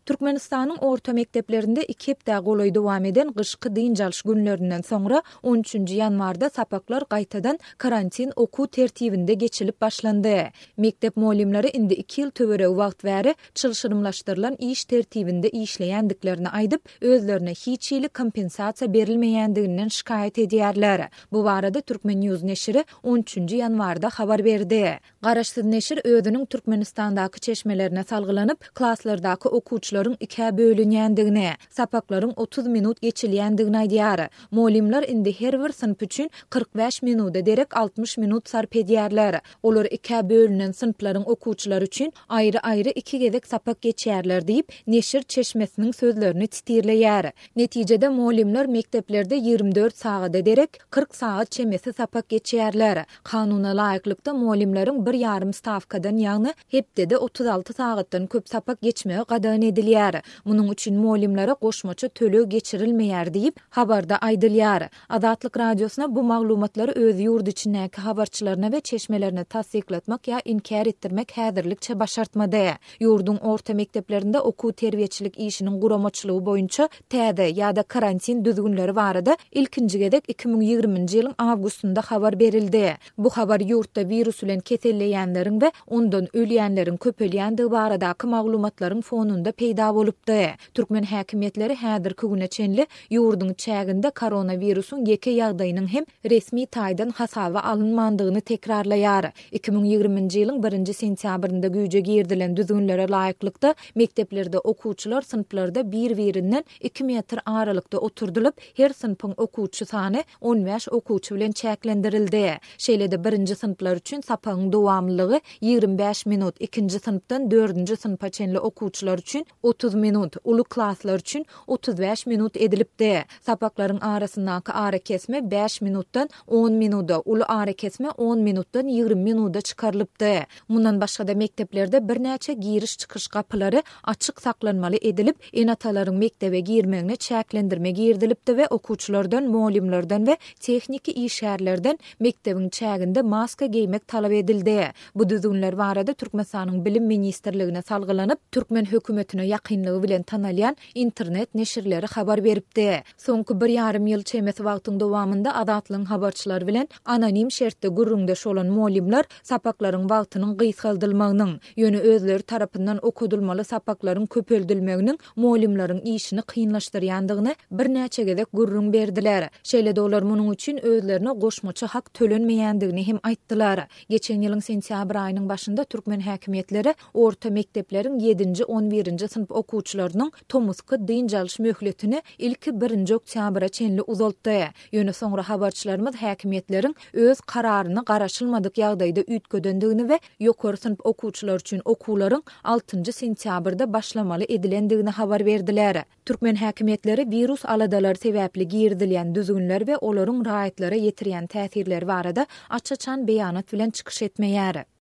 Türkmenistanyň orta mekdeplerinde iki hepdä golaý dowam eden gyşky dynç alyş günlerinden soňra, on üçünji ýanwarda sapaklar gaýtadan karantin okuw tertibinde geçilip başlandy. Mekdep mugallymlary indi iki ýyl töweregi wagt bäri çylşyrymlaşdyrylan iş tertibinde işleýändiklerini aýdyp, özlerine hiç hili kompensasiýa berilmeýändiginden şikaýat edýärler. Bu barada Turkmen News neşiri on üçünji ýanwarda habar berdi. Garaşsyz neşir özüniň Türkmenistandaky çeşmelerine salgylanyp, klaslardaky okuwçylaryň ikä bölünýändigini, sapaklaryň 30 minut geçilýändigini aýdýar. Mugallymlar indi her bir synp üçin 45 minuda derek 60 minut sarp edýärler. Olar ikä bölünen synplaryň okuwçylary üçin aýry-aýry iki gezek sapak geçýärler diýip, neşir çeşmesiniň sözlerini titirleýär. Netijede, mugallymlar mekdeplerde 24 sagada derek 40 sagat çemesi sapak geçýärler. Kanuna laýyklykda, mugallymlaryň bir ýarym stawkadan, ýagny hepdede 36 sagatdan köp sapak geçmegi gadagan edilýär. Munuň üçin mugallymlara goşmaça töleg geçirilmeýär diýip, habarda aýdylýar. Azatlyk Radiosyna bu maglumatlary öz ýurt içindäki habarçylaryna we çeşmelerine tassyklatmak ýa inkär etdirmek häzirlikçe başartmady. Ýurduň orta mekdeplerinde okuw-terbiýeçilik işiniň guramaçylygy boýunça täze ýa-da karantin düzgünleri barada ilkinji gezek 2020-nji ýylyň awgustynda habar berildi. Bu habar ýurtda wirus bilen keselleýänleriň we ondan ölýänleriň köpelýändigi baradaky maglumatlaryň fonunda peýda bolupdy. Türkmen häkimiýetleri häzirki güne çenli ýurduň çäginde koronawirusyň ýeke ýagdaýynyň hem resmi taýdan hasaba alynmandygyny tekrarlaýar. 2020-nji ýylyň birinji sentýabrynda güýje girizilen düzgünlere laýyklykda, mekdeplerde okuwçylar synplarda bir-birinden iki metr aralykda oturdylyp, her synpyň okuwçy sany 15 okuwçy bilen çäklendirildi. Şeýle-de birinji synplar üçin sapagyň dowamlylygy 25 minut, ikinji synpdan dördünji synpa çenli okuwçylar üçin 30 minut, uly klaslar üçin 35 minut edilipdi. Sapaklaryň arasyndaky arakesme bäş minutdan on minuda, uly arakesme on minutdan 20 minuda çykarylypdy. Mundan başga-da mekdeplerde birnäçe giriş-çykyş gapylary açyk saklanmaly edilip, ene-atalaryň mekdebe girmegine çäklendirme girizilipdi we okuwçylardan, mugallymlardan we tehniki işgärlerden mekdebiň çäginde maska geýmek talap edildi. Bu düzgünler barada Türkmenistanyň Bilim ministrligine salgylanyp, türkmen hökümetine ýakynlygy bilen tanalýan internet neşirleri habar beripdi. Soňky bir ýarym ýyl çemesi wagtyň dowamynda Azatlygyň habarçylary bilen anonim şertde gürrüňdeş bolan mugallymlar sapaklaryň wagtynyň gysgaldylmagynyň, ýöne özleri tarapyndan okadylmaly sapaklaryň köpeldilmeginiň mugallymlaryň işini kynlaşdyrýandygyny birnäçe gezek gürrüň berdiler. Şeýle-de olar munuň üçin özlerine goşmaça hak tölenmeýändigini hem aýtdylar. Geçen ýylyň sentýabr aýynyň başynda türkmen häkimiýetleri orta mekdepleriň ýedinji, on birinji synp okuwçylarynyň tomusky dynç alyş möhletini ilki birinji oktýabra çenli uzaltdy. Ýöne soňra habarçylarymyz häkimiýetleriň öz kararyny garaşylmadyk ýagdaýda üýtgedendigini we ýokary synp okuwçylary üçin okuwlaryň altynjy sentýabrda başlamaly edilendigini habar berdiler. Türkmen häkimiýetleri wirus aladalary sebäpli girizilýän düzgünler we olaryň raýatlara ýetirýän täsirleri barada aç-açan beýanat bilen çykyş etmeýär.